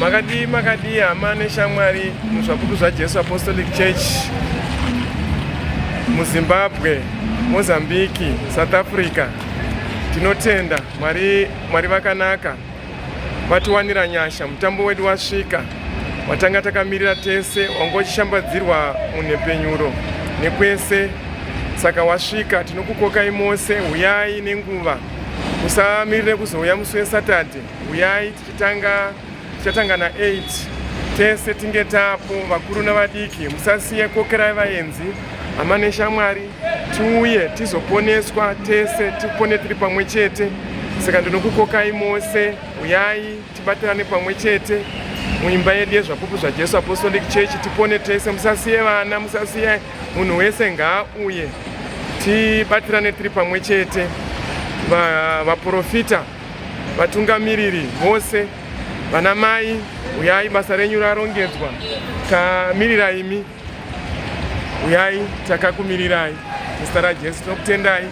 Makadii, makadii hama neshamwari muZvapupu zvaJesu Apostolic Church muZimbabwe, Mozambique, South Africa. Tinotenda Mwari, Mwari vakanaka, vatiwanira nyasha. Mutambo wedu wasvika watanga takamirira tese, wanga uchishambadzirwa munhepfenyuro nekwese, saka wasvika. Tinokukokai mose, uyai nenguva, musamirire kuzouya musi weSaturday. Uyai tichitanga, tichatanga na8 tese tinge tapo, vakuru navadiki. Musasiye, kokerai vaenzi, hama neshamwari, tiuye tizoponeswa tese, tipone tiri pamwe chete. Saka ndinokukokai mose, uyai tibatirane pamwe chete muimba yedu yeZvapupu zvaJesu Apostolic Church, tipone tese. Musasiye vana, musasiye munhu wese, ngaauye tibatirane tiri pamwe chete. Vaprofita, vatungamiriri vose, vana mai, uyai, basa renyu rarongedzwa, tamirira imi. Uyai, takakumirirai muzita raJesu. Tinokutendai.